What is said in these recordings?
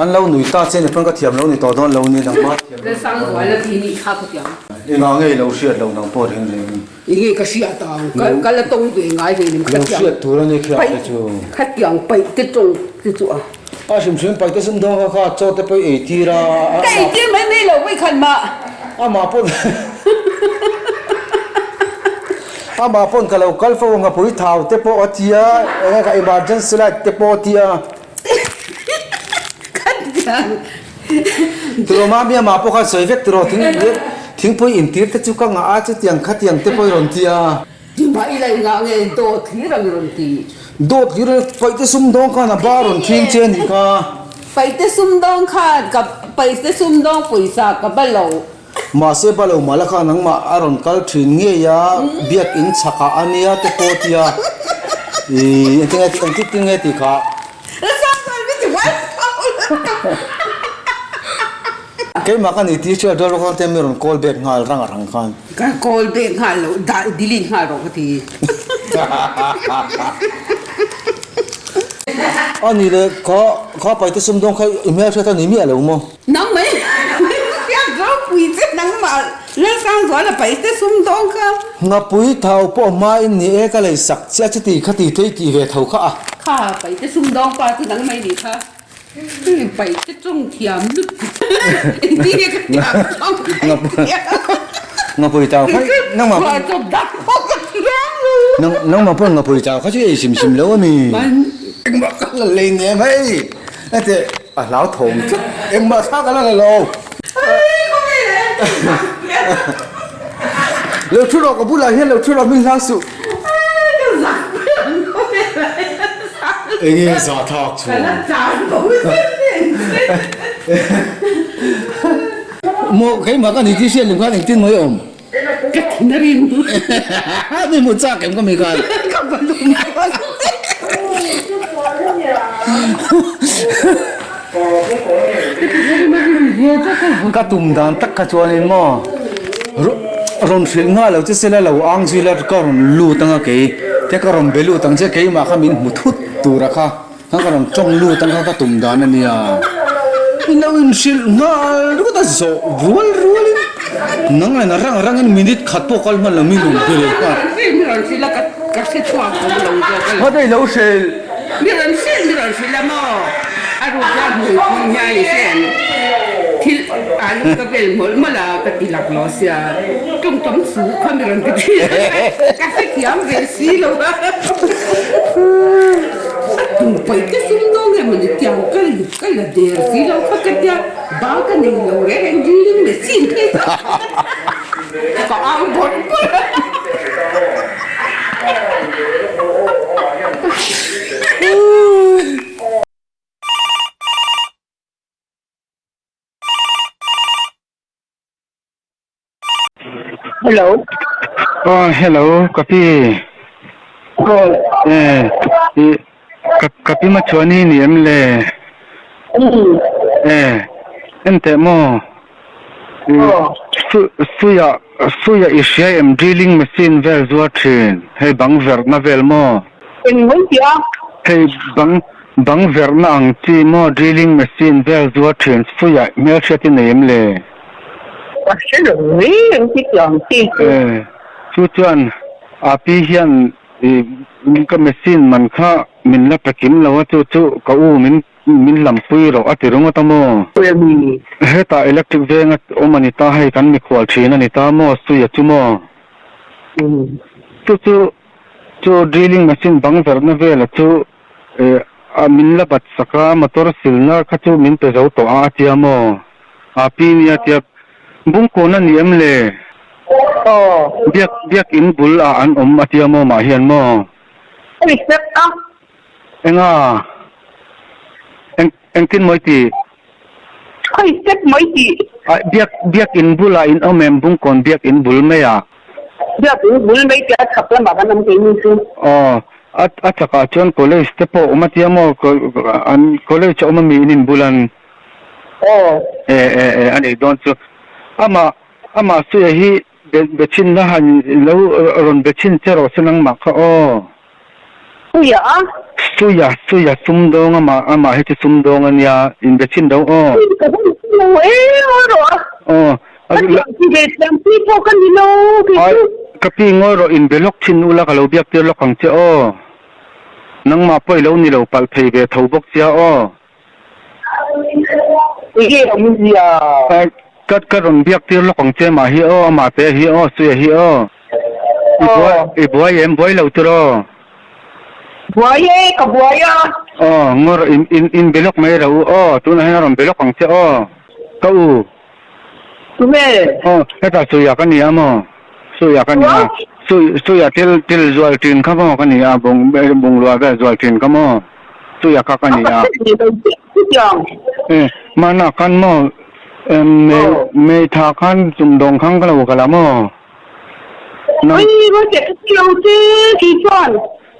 An lo nui ta che ni pawn ka thiam lo ni tawh dawn lo ni nangmah thiam lo. Lalsangzuala thi nih kha ka tiang. Engah nge i lo hriat lo nang pawh reng reng. Enge ka hriat ang ka la tawng ve ngai ve nim Lo hriat tur a ni khiang te chu. Khatiang paih te tawng te chu a. A hrim hrim paih te sum dawng kha kha chaw te pawh i ei tir a. Ka ei tir mai mai lo vawi khan mah. Amah pawn Amah pawn ka lo kal fo ang a pui thau te pawh a tia enge ka emergency light te pawh a tia. Tiraw mami amah pawh khan sawi vek tiraw thing thingpui intir te chu ka ngah a chutiang khatiang te pawh i rawn ti a. Tumah i laih ngah nge dawt hlir ang i rawn ti. Dawt hlir a paihte sumdawng khan a ba rawn thleng che a nih kha. Paihte sumdawng khan ka paihte sumdawng pawisa ka ba lo. Mahse ba lo mah la kha nangmah a rawn kal thin ngei a biakin chhakah a nia te pawh tia ih engtin nge engtin tin nge tih kha. Keimah ka ni tih hriat rual rual te mi rawn call back nghal rang a rang khan. Ka call back nghal lo dah delete nghal rawh ka ti. A ni le kha kha paite sumdawng kha i hmelhriat a ni miah lo maw? Nang mai hriat ropui che nangmah Lalsangzuala paite sumdawng kha. Ngapui thau pawh hma in ni e ka lei sak che a chuti kha ti thei tih ve tho kha a. Kha paite sumdawng pa chu nang mai ni kha. Paite tawng thiam lutuk engtin nge ka thiam tawng theih Ngapui tau kha nangmah pawn nangmah pawn ngapui tau kha chu ei sim sim lo ami. Engmah ka la lei nem hei heti a hlauthawm tlat engmah thla ka la la lo. Lo thu rawh ka bulah hian lo thu rawh min hlau suh. Enge zah thak chu. Maw keimah ka ni tih hriat lem khan engtin mai awm. Ka thin a rim. Mi hmu chak em ka mi khan. Ka va lum dawn. Ka tum dan tak kha chuanin maw rawn hrilh nghal lo che sela lo ang zui la ka rawn lut anga kei te ka rawn be lut ang che keimah kha min hmu thut tura kha kha ka rawn tawng lut ang kha ka tum dan a nia i lo inhrilh nghal ringawt a zawh rual rualin nang leh na rang rangin minute khat pawh kal hman lo min rawn be leh nghal. Khaw te i lo hrilh. Mi rawn hrilh mi rawn hrilh a maw? A ruk la hmui phung hian i hre ang. Thil alu ka vel mawlh mawlh a ka ti lak lo sia tawngtam chu kha mi rawn ti thin a, ka hrethiam ve si lo a. Tum paih te sum dawn nge mawni tiang ka ka la der si lo kha ka tia ba ka nei lo reng reng drilling machine phei kha ka ang bawrh bawrh a. Hello. Oh, hello, ka pi. Oh. Eh, i ka ka pi ma chuan i ni em le? Mm. Eh, en teh maw? Oh. Su suia suia i hria em drilling machine vel zuar thin hei bang verhna vel maw? Eng mai tih a? Hei bang bang verhna ang chi maw drilling machine vel zuar thin suia hmelhriat i nei em le? Ka hre lo mai ang chi tih ang chi chu. Eh, chu chuan api hian i ka machine man kha min la pe kim lo a chu chu ka u min Min lampui rawh a ti ringawt a maw? Hetah electric veng a awm a ni ta, hei kan mikhual thin a ni ta maw? Suia chu maw? Chu chu chu drilling machine bang verhna vela chu a min la bat sak a, motor silna kha chu min pe zo tawh a a tia maw? A pi nia tia bungkawn a ni em le? Biak biak in bul ah an awm a tia maw mah hian maw? Enga? Eng engtin mawi ti? Khawi step mawi ti? Ah, biak biak in bulah in awm em? Bungkawn biak in bul mai ah. Biak in bul mai tia chhak lamah kan awm keini chu. Aw, a a chakah chuan college te pawh awm a tia maw? An college a awm ami in in bulan? Aw. E e e a nih dawn chu. Amah amah suia hi be be chhin la han lo rawn be chhin che rawh se nangmah kha aw. Suia a? Suia, Suia sumdawng amah amah hi chu sumdawng a nia, inbe chhin do aw. Ka hmu lo e ngawi rawh a. Aw. Ka thiam chi ve thiam chi pawh ka ni lo kei chu. Ka pi ngawi rawh inbe lawk thin ula ka lo biak tir lawk ang che aw. Nangmah pawh i lo ni lo palh thei ve tho bawk sia aw. Enge awmzia? Ka ka rawn biak tir lawk ang che mah hi aw, amah te hi aw, Suia hi aw. I buai i buai em buai lo tur aw? Buai e, ka buai a. Aw, ngawr in in in be lawk mai ro u aw, tunah hian a rawn be lawk ang che aw, ka u. Tunge? Aw, hetah Suia ka ni a maw? Suia ka ni a. Sui Suia thil thil zual thin kha maw ka ni a, bung bungrua vel zual thin kha maw? Suia kha ka ni a. Mahna khan maw May tha khan sumdawng khan ka lo kal a maw?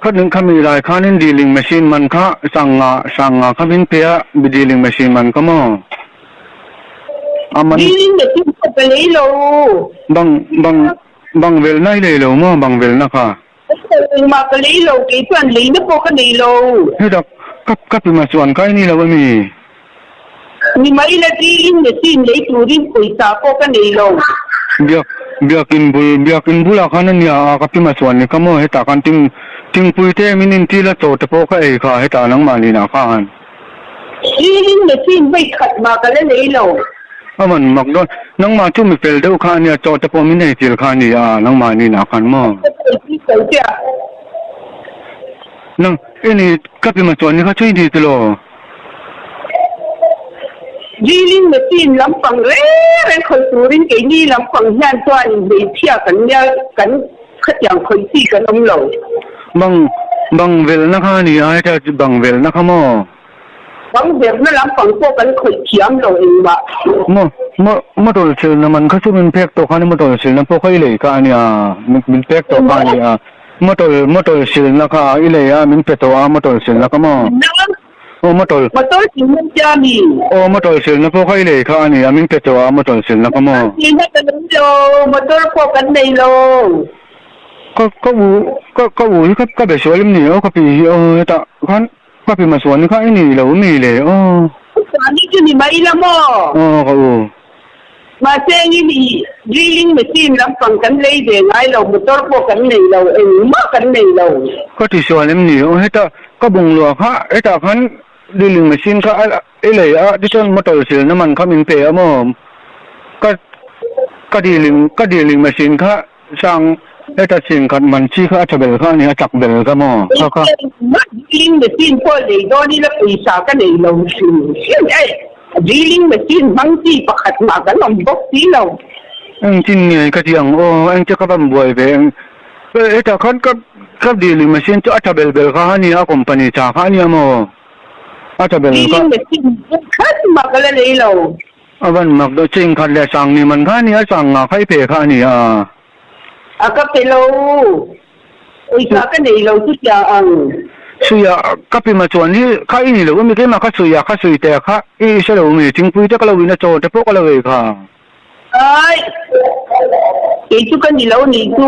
Khatin khami lai khanin drilling machine man kha sanga sanga kha min pe a, drilling machine man kha maw? A man bang bang bang velna i lei lo maw bang velna kha? Engmah ka lei lo, kei chuan leina pawh ka nei lo. Heta ka ka pi ma chuan kai ni lo a mi? Ni mai la drilling machine lei turin pawisa pawh ka nei lo. Biak biakin bul biakin bulah khan a nia a ka pi ma chuan ni ka maw hetah khan ting tingpui te min inti la chaw te pawh ka ei kha hetah nangmah ninah khan. Drilling machine vawi khat mah ka la nei lo. A man mak dawn. Nangmah chu mi fel deuh kha a nia, chaw te pawh min ei tir kha a ni a, nangmah ninah khan maw? Nang, i ni, ka pi ma chuan ni kha chu i ni tilo? Drilling machine lampang reng reng khawih turin keini lampang hian chuan hmeichhia kan nia, kan khatiang khawih chi kan awm lo. Bang, bang velna kha a ni a, heta bang velna kha maw? Bang velna lampang pawh kan khawih thiam lo engmah. Maw, maw, motor silna man kha chu min pek tawh khan motor silna pawh kha i lei kha a nia, min pek tawh kha a nia. Motor, motor silna kha i lei a, min pe tawh a motor silna kha maw? Aw motor. Motor silna tia mi? Aw motor silna pawh kha i lei kha a nia, min pe tawh a motor silna kha maw? Motor silna ka nei lo, motor pawh kan nei lo. Ka ka u ka ka u hi ka ka be sual em ni aw ka pi hi aw hetah khan ka pi masuan kha i ni lo mi le aw. Chuan i chu ni mai la maw? Aw ka u. Mahse engin i drilling machine lampang kan lei ve ngai lo, motor pawh kan nei lo, engmah kan nei lo. Ka ti sual em ni? Aw heta ka bunglua kha hetah khan drilling machine kha i lei a tichuan motor silna man kha min pe a maw? Ka ka drilling ka drilling machine kha sang heta ching khat man chi kha a tha bel kha a ni a chak bel kha maw? Kha kha. Engmah drilling machine pawh lei dawn ila pawisa ka nei lo hrim hrim e. Drilling machine hmang chi pakhat mah kan awm bawk si lo. Engtin nge ka ti ang aw, engtia ka van buai ve eng hetah khan ka ka drilling machine chu a tha bel bel kha a nia company tha kha a nia maw a tha bel kha. Drilling machine pakhat mah ka la nei lo. A van mak deuh ching khat leh sang ni man kha a nia sang nga kha i pe kha a nia. A ka pe lo. Pawisa ka nei lo chu tia ang. Suia ka pi ma chuan hi kha i ni lo ami keimah kha suia kha sui te kha i hre lo ami thingpui te ka lo in a chaw te pawh ka lo ei kha. Ai kei chu ka ni lo nih chu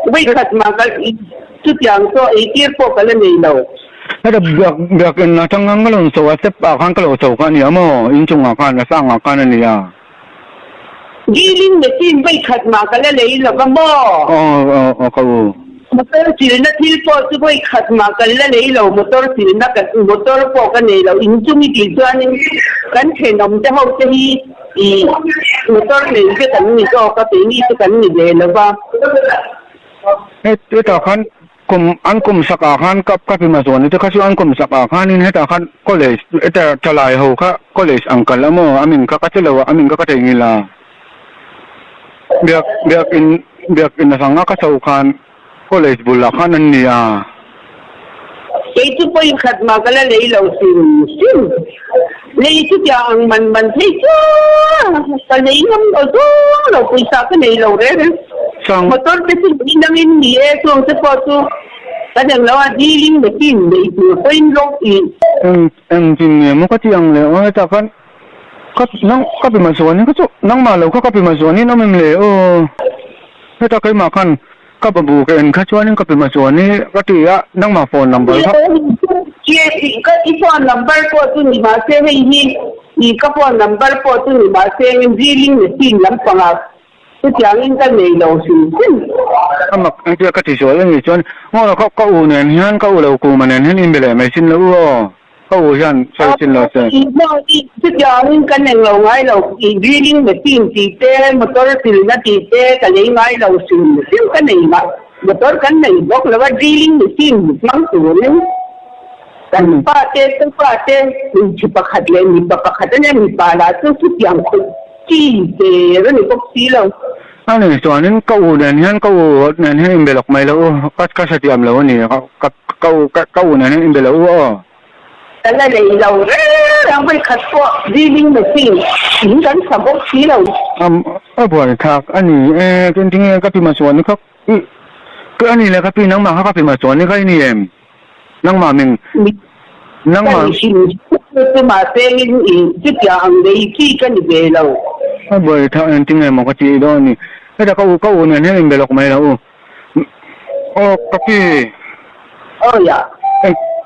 vawikhat mah ka chutiang chu ei tir pawh ka la nei lo. Heta biak biak in atang khan ka lo so a step ah khan ka lo so kha a nia maw inchungah khan a sangah khan a nia. Drilling machine vawi khat mah ka la lei lo va maw? Aw aw aw ka u. Motor silna thil pawh chu vawi khat mah kan la lei lo, motor silna ka motor pawh ka nei lo. Inchung i tih chuanin kan thenawm te ho te hi ih motor nei te kan ni zawk a, keini chu kan ni ve lo va. Hetah khan Kum an kum sak ah khan ka ka pi mazuani te kha chu an kum sak ah khanin hetah khan college heta thalai ho kha college ang kal a maw a min kha ka che lo a a min kha ka theihnghilh a biak biak in biak in a hrang a ka chho khan college bulah khan an ni a. Kei chu pawi khat mah ka la lei lo hrim hrim. Lei chu tia ang man man phei chu ka lei ngam lo zawng lo pawisa ka nei lo reng reng. Sang. Motor te chu lei nangin ni e chuang te pawh chu ka deng lo a dealing machine nei tur pawhin lawk i. Eng engtin nge maw ka ti ang le aw hetah khan ka nang ka pi ma zuan in ka chu nangmah lo kha ka pi ma zuan in awm em le aw hetah keimah khan. Ka babu ka en kha chuanin ka pima chuan i ka ti a, nangmah phone number kha. Ka i phone number pawh chu ni mahse hei hi i ka phone number pawh chu ni mahse engin drilling machine lampangah chutiangin ka nei lo hrim hrim. A mak ang tia ka ti sual a nih chuan ngaw kha ka u nen hian ka u lo kuma nen hian in be leh mai sin lo u aw. Ka u hian sawi chin lo che. Chutiangin kan eng lo ngai lo, i drilling machine tih te, motor silna tih te ka lei ngai lo hrim hrim ka nei mah. Motor kan nei bawk lo a, drilling machine hmang turin kan pa te, ka pa te hmeichhe pakhat leh mipa pakhat a nia, mipa lah chu chutiang khawih chi der a ni bawk si lo. A nih chuanin ka u nen hian ka u nen hian inbe lawk mai lo u, ka ka hrethiam lo a ni, ka ka u ka u nen hian inbe lo u aw. Ka la nei lo reng reng vawikhat pawh drilling machine in kan sa bawk si lo. A buaithlak a ni e, engtin nge ka pi Masuani kha i ka a ni le ka pi nangmah kha ka pi Masuani kha i ni em? Nangmah min nangmah. Ka ni hrim mahse in i chutiang ang lei chi ka ni ve lo. A buaithlak engtin nge maw ka tih dawn a ni. Heta ka u ka u nen hian inbe lawk mai lo u. Aw ka pi. Aw ya.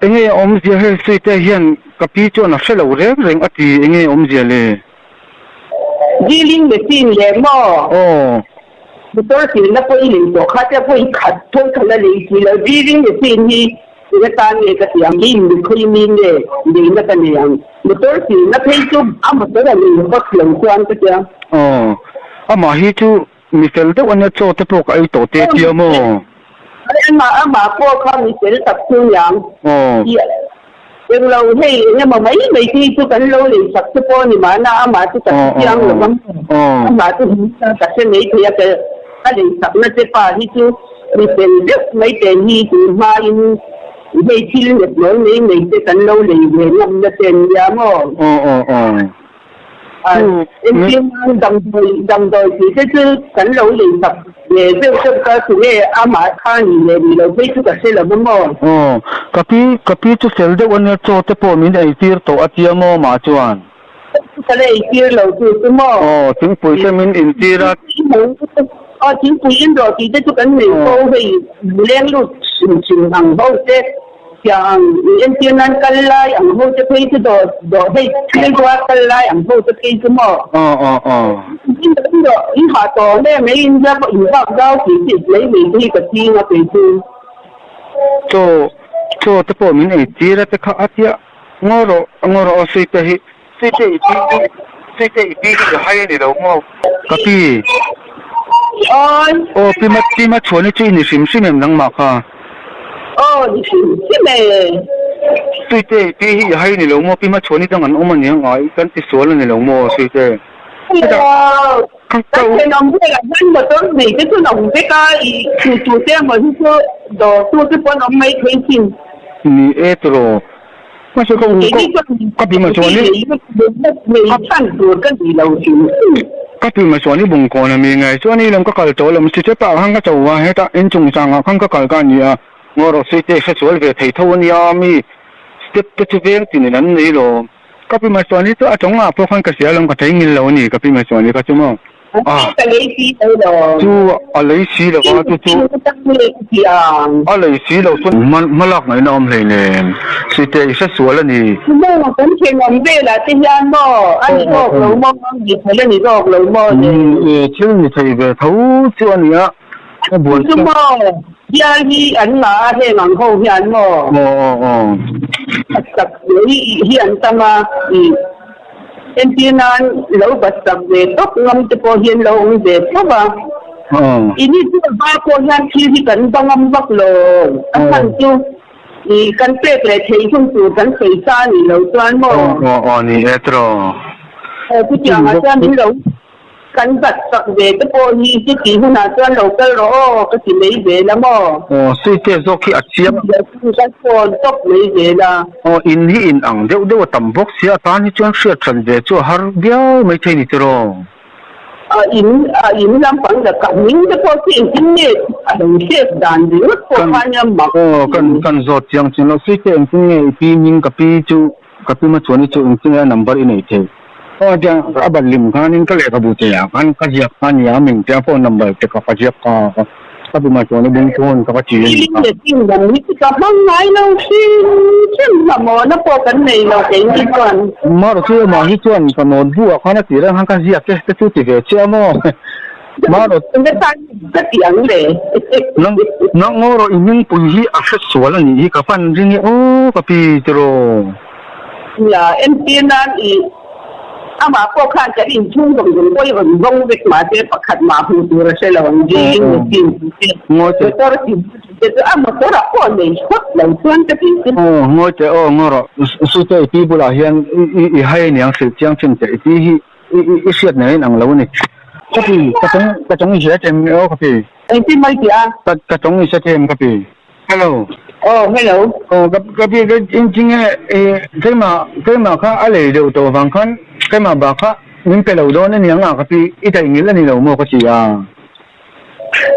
Enge awmzia hei Suite hian ka pi chuan a hre lo reng reng a ti enge awmzia le? Drilling machine leh maw? Aw. Motor silna pawh i lei tawh kha te pawh i khat thawi khat a lei si lo. Drilling machine hi eng atan nge ka ti ang? Hi mitkhawih mi nge leina ka nei ang? Motor silna phei chu a motor a lei hawt lo chuan ka tia. Aw. Amah hi chu mi fel deuh ania chaw te pawh ka ei tawh te tia maw? Amah amah pawh kha mi fel tak chu niang. Aw. Englo hei eng emaw mai mai te hi chu kan lo lei sak che pawh a ni mahna amah chu ka hre chiang lo vang. Amah chu ka hre mai thei a, ka lei sakna che pa hi chu mi fel deuh mai te hi tun hmain hei thil nghet nawl mai mai te kan lo lei ve ngamna che nia maw? Engtin damdawi damdawi tih te chu kan lo lei tak ve deuh deuh ka chu nge amah kha ni leh ni lo phei chu ka hre lo va maw? Aw, ka pi ka pi chu fel deuh ania chaw te pawh min ei tir tawh a tia maw mah chuan? Ka la ei tir lo chu chu maw? Aw, thingpui te min in tir a. Aw, thingpui in rawh tih te chu kan nei fo hei leng lut hrim hrim ang ho te. Tiang entir nan kal lai ang ho te phei chu dawh dawh hei thil rual kal lai ang ho te phei chu maw? Aw aw aw. In in dawh in hah tawh hle mai in zia pawh in vak zau tih tih mai mai te hi ka ching a kei chu. Chaw chaw te pawh min ei tir a te kha a tia ngaw rawh ngaw rawh aw Suite hi Suite i pi hi Suite i pi hi i hai a ni lo maw? Ka pi. Awi. Aw pi ma pi ma chhuani chu i ni hrim hrim em nangmah kha? Aw ni hrim hrim e. Suite i pi hi i hai ni lo maw? Pi ma chhuani dang an awm a nia ngai kan ti sual a ni lo maw Suite? Aw kan thenawm velah hian motor nei te chu an awm vek a i tu tu te emaw hi chu dawr tu te pawh an awm mai thei sin. Ni e tiraw. Mahse ka u ka pi Masuani ka pi Masuani bungkawn a mi ngai chuan i lam ka kal tawh lo si chepah khan ka cho a hetah inchung sangah khan ka kal ka ni a ngaw rawh si te hre sual ve thei tho a nia mi step te chu veng tinin an nei lo ka pi Masuani chu a tawngah pawh khan ka hria lo ka thei ngil lo a ni ka pi Masuani kha chu maw. Ka lei si lo lo. Chu a lei si lo va chu chu. A lei si lo chu hmalak ngaihna awm hlei nen Site i hre sual a ni. Maw kan thenawm velah te hian maw a ni zawk lo maw a ni thei a ni zawk lo maw le. Thil ni thei ve tho chu a nia. A buai chu maw bial hi an ngah a heng ang ho hian maw. Aw aw aw. A sak hi an tam a. Entir nan lo bat sak ve tawp ngam te pawh hian lo awm ve tho va. I ni chu a ba pawh hian thil hi kan ba ngam vak lo. A chhan chu i kan pek leh thei hun tur kan sawi sa a nih loh chuan maw? Aw aw ni e tiraw. Aw chutiang ah chuan min lo Kan bat sak ve te pawh hi chuti hunah chuan lo kal rawh aw ka ti mai zel a maw? Aw Suite zawk hi a chiang. Ka phone tawp mai zel a. Aw in hi in ang deuh deuh a tam bawk sia a tan hi chuan hriat hran ve chu a har viau mai thei ni tiraw? A in a in lampang la ka hming te pawh chu engtin nge a lo hriat dan ringawt pawh kha nia mak. Aw kan kan zawt chiang chin lo Suite engtin nge i pi hming ka pi chu Ka pi Machuani chu engtin nge a number i nei thei? Aw tiang a bat lim khanin ka lehkhabu che ah khan ka ziak kha nia ming te a phone number te kha ka ziak kha. Ka ti mai chuan i bung chuan ka va chi a ni a. Meeting lam hi chu ka hmang ngai lo hrim hrim hlahmawhna pawh kan nei lo keini chuan. Marawh chu amah hi chuan ka notebook ah khan a tih reng khan ka ziak e te chu ti ve chiah maw? Marawh. Enga tan ka ti ang le? Nang nang ngaw rawh i hmingpui hi a hre sual a nih hi ka fan ring e aw ka pi tiraw. Nia entir nan i amah pawh khan kan inchhung zawng zawng pawh i rawn zawng vek mahse pakhat mah hmuh tur a hre lo ang drilling machine tih te motor tih te chu a motor ah pawh nei phawt lo chuan ka tih chu. Aw ngawi teh aw ngaw rawh sute i pi bulah hian i hai aniang hrilh chiang thin teh i pi hi i hriat nen a inang lo a ni. Ka pi ka tawng ka tawng i hria them aw ka pi. Engtin mai tih a? Ka tawng i hre them ka pi. Hello. Oh, hello. Oh, ka ka pi ka in chi nge e keimah keimah kha a lei deuh tawh vang khan keimah bak kha min pe lo dawn aniang a ka pi i daih ngil a ni lo maw ka ti a.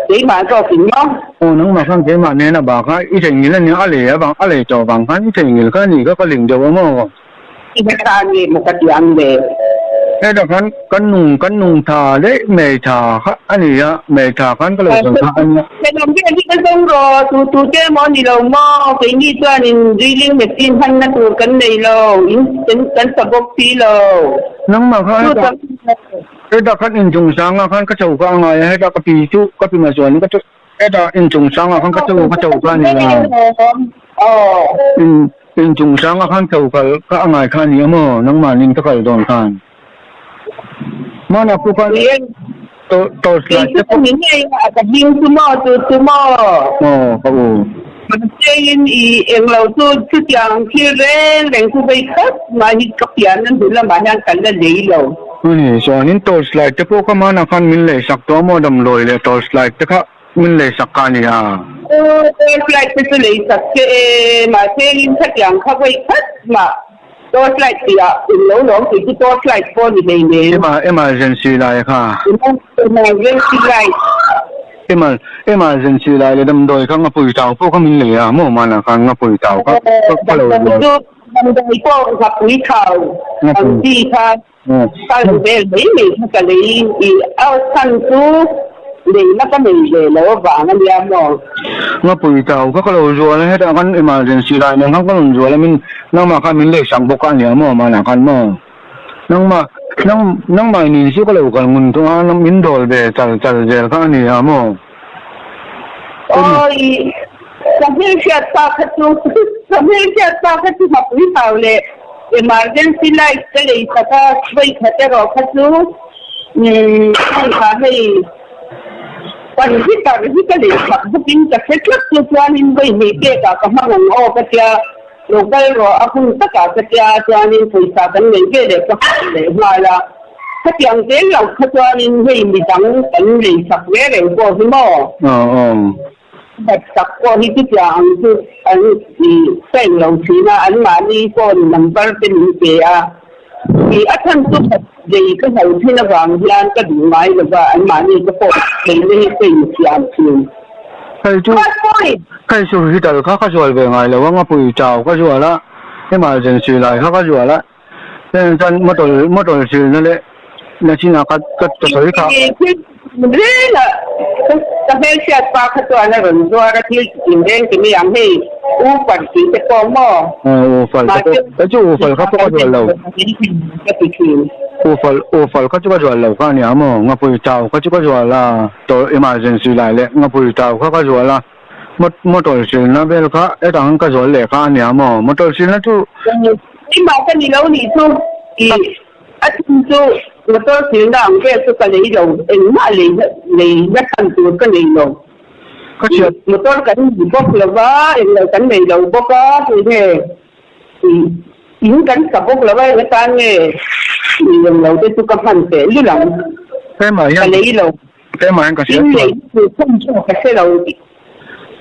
Keimah zawk in maw? Aw nangmah khan keimah nena bak kha i daih ngil aniang a lei avang a lei tawh vang khan i daih ngil kha a nih kha ka ling deuh a maw? I va tan nge maw ka ti ang le? Hetah khan kan nung kan nung tha daih mai tha kha a ni a, mai tha khan ka lo sawi kha a nia. Thenawm vel hi ka zawng rawh, tu tu te emaw a ni lo maw? Keini chuanin drilling machine hmanna tur kan nei lo, in kan sa bawk si lo. Nangmah kha hetah hetah khan inchung sangah khan ka chho kha a ngai a, hetah ka pi chu ka pi mahsualin ka Hetah inchung sangah khan ka cho ka cho kha a ni a. Inchung sangah khan cho kal ka a ngai kha a ni a maw? Nangmahnin ka kal dawn khan. Hmanah pawh khan torch light te pawh. Ka hming chu maw chu chu maw? Aw ka u. Mahsein i englo chu chutiang thil reng reng chu vei khat mah hi ka pian a hnu lamah hian kan la lei lo. Ani chuanin torch light te pawh kha hmanah khan min lei sak tawh a maw damdawi leh torch light te kha min lei sak kha a ni a. Aw torch light te chu lei sak che e, mahse in khatiang kha vawi khat mah torch light tih ah in lo lawm tih chu torch light pawh ni hlei nen. Ema emergency lai kha. Emergency light. Ema emergency lai leh damdawi kha ngapui tau pawh kha min lei a maw hmanah khan ngapui tau kha ka lo zual. Damdawi pawh ngapui thau ang chi kha kal vel mai mai kha ka lei i a chhan chu leina ka nei ve lo avang a nia maw. Ngapui thau kha ka lo zual a hetah khan emergency lai nen khan ka rawn zual a min nangmah khan min lei sak bawk a nia maw hmanah khan maw nangmah nang nangmah in chu ka lo kal ngun thung a min dawl ve chal chal zel kha a nia maw. Awi, ka hmelhriat pa kha chu, ka hmelhriat pa kha chu hmapui hau leh emergency light ka lei sak a, vawi khat erawh kha chu umm hei kha hei pan hitar hi ka lei sak bawkin ka hre tlat chu chuanin vawi hnih pekah ka hmang ang aw ka tia, lo kal rawh a hun takah ka tia chuanin pawisa kan nei ve leh ka hmu leh nghal a. Khatiang zel lo kha chuanin hei midang kan lei sak ve reng pawh hi maw? Bat sak pawh hi chutiang ang chu an seng lo thin a, anmahni phone number te min pe a. Ih a chhan chu khat lei ka hlo thin avang hian ka duh ngai lo va, anmahni ka phone theihna hi ka insiam thin. Hei chu hei chu hi dal kha ka zual ve ngai lo a, ngapui chau ka zual a, emergency lai kha ka zual a. Heng chuan motor motor zirna leh nachina ka ka ka sawi kha. Reng a ka hmelhriat pa kha chuan a rawn zuar a thil chi tin reng ti mai ang hei u fal tih te pawh maw. U fal te pawh kei chu u fal kha pawh ka zual lo. Ka ti thin. U fal u fal kha chu ka zual lo kha a nia maw ngapui chau kha chu ka zual a tawh emergency lai leh ngapui chau kha ka zual a. Motor silna vel kha hetah khan ka zual leh kha a nia maw? Motor silna chu. Keimah ka ni lo nih chu i a chhun chu motor silna ang vel chu ka lei lo, engmah lei lei na chhan tur ka nei lo. Ka chhiat. Motor kan nei bawk lo va, englo kan nei lo bawk a, tunge i in kan sa bawk lo va, eng atan nge i englo te chu ka hman teh lul ang. Keimah hian. Ka lei lo. Keimah hian ka hriat chuan.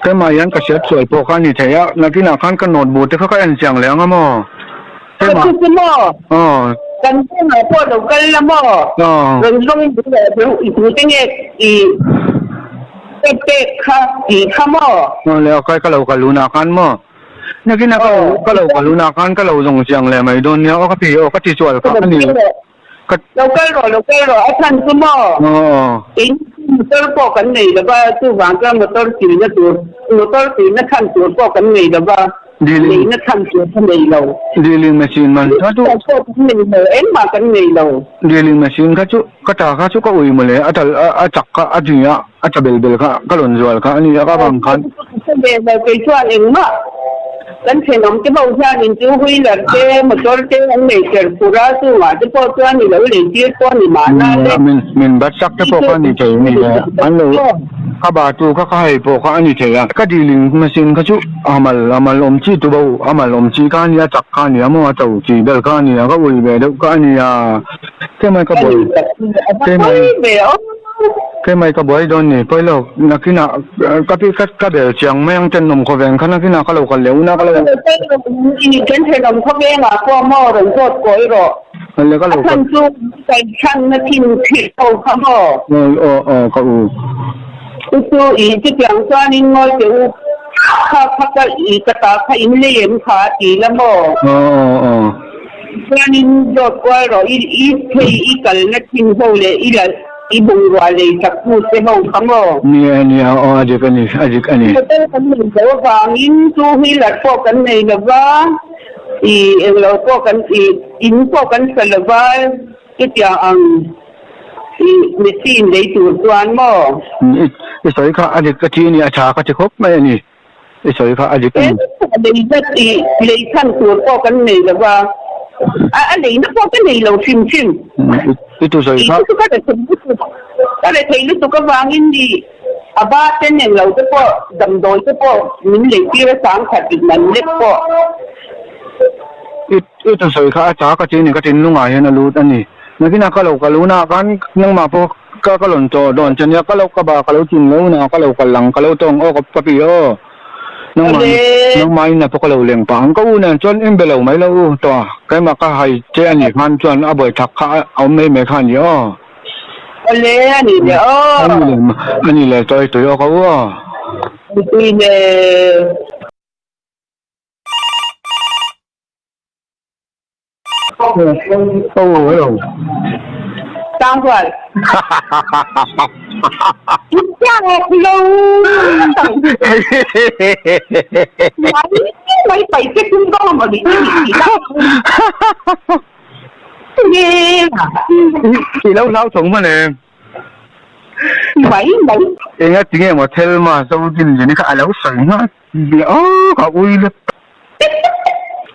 Keimah hian ka hriat chuai pawh kha a ni thei a, nakinah khan ka note bu te kha ka en chiang leh ang a maw? Keimah. Chu chu maw? Aw. Kan chungah pawh lo kal la maw? Aw. Rawn zawng bu leh chu i tu te nge i pek pek kha tih kha maw? Aw le, okay ka lo kal hunah khan maw? Nakinah ka lo ka lo kal hunah khan ka lo zawng chiang leh mai dawn nia aw ka ti aw ka ti chual kha a ni. Ka. Lo kal rawh, lo kal rawh, a chhan chu maw? Aw. Kei motor pawh kan nei lo va, chuvang chuan motor silna tur, motor silna chhan tur pawh kan nei lo va, leina chhan tur ka nei lo. Drilling machine man kha chu. Motor pawh kan nei lo, engmah kan nei lo. Drilling machine kha chu ka ta kha chu ka ui mawle, a tal a chak kha a tui a, a tla bel bel kha ka rawn zual kha a ni a, ka vang khan. Ka hre ve lo, kei chuan engmah kan thenawm te ho hianin chu wheeler te motor te an nei cher phur a, chungah te pawh chuan i lo lei tir pawh a ni mahna le. Min min bat sak te pawh kha a ni thei a ni le, an lo ka ba tu kha ka hai pawh kha a ni thei a, ka drilling machine kha chu a mal a mal awm chi tu bo a mal awm chi kha a nia chak kha a nia maw a to chi ber kha a nia ka ui ve deuh kha a nia kemai ka buai kemai kemai ka buai dawn ni pawilo nakinah ka pi ka ka bel chiang mai ang ten awm khawveng kha nakinah ka lo kal leh una ka lo Kan thenawm khawvengah pawh maw rawn zawt kawi rawh a chhan chu kan chhanna thin thil ho kha maw. Aw aw ka u. Chu chu i chutiang chuanin ngawi teh u, kha kha ka i ka ta kha in lei em kha a ti la maw? Aw aw aw. Chuanin zawt kual rawh i i phei i kalna thin ho leh i la i bungrua lei chak tu te ho kha maw? Nia nia aw a dik a ni a dik a ni. Hotel kan nei lo avangin two wheeler pawh kan nei lo va, i englo pawh kan i in pawh kan sa lo va, chutiang ang. I machine lei tur chuan maw? I sawi kha a dik ka ti a ni, a tha ka ti khawp mai a ni. I sawi kha a dik a ni. Lei zat i lei chhan tur pawh kan nei lo va, a leina pawh ka nei lo hrim hrim. I tu sawi kha. Ka rethei lutuk, ka rethei lutuk avangin i a ba te nen lo te pawh damdawi te pawh min lei tir a sangkhat in an lek pawh. I tu sawi kha a tha ka ti a ni, ka thinlungah hian a lut a ni. Nakinah ka lo kal hunah khan nangmah pawh ka ka rawn tawh dawn che nia, ka lo ka ba ka lo chin lo hunah ka lo kal ang, ka lo tawng aw ka pi aw. Nangmah nangmah inah pawh ka lo leng pah ang, ka u nen chuan in be lo mai lo u tawh a, keimah ka hai che a nih khan chuan a buaithak kha a awm mai mai kha a ni aw. Awle a ni le aw. A ni le a ni le tawih tui aw ka u aw. Tui le. Oh, hello. Tanghual. Lo. Mai mai pai te kum dong mo ni ni I lo hlau thawng hman em? Mai mai. Enga tinge maw Thelma Zodin Jenny kha a lo sawi nghal. Aw ka ui le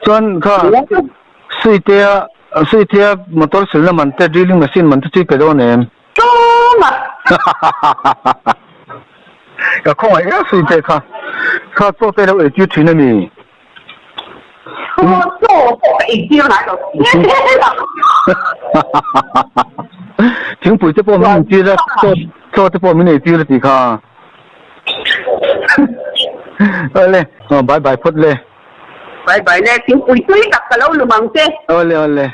chuan kha Suitea Suitea motor silna man te drilling machine man te chu i pe dawn em? Tlawma! Ka khawngaih em Suite kha kha chaw te lo eitir thin a mi? Chaw chaw pawh ka eitir ngai lo. Thingpui te pawh min intir a chaw chaw te pawh min eitir a tih kha. Awle, aw bye bye phawt le. Bye bye le, thingpui tui tak ka lo lum ang che. Awle awle.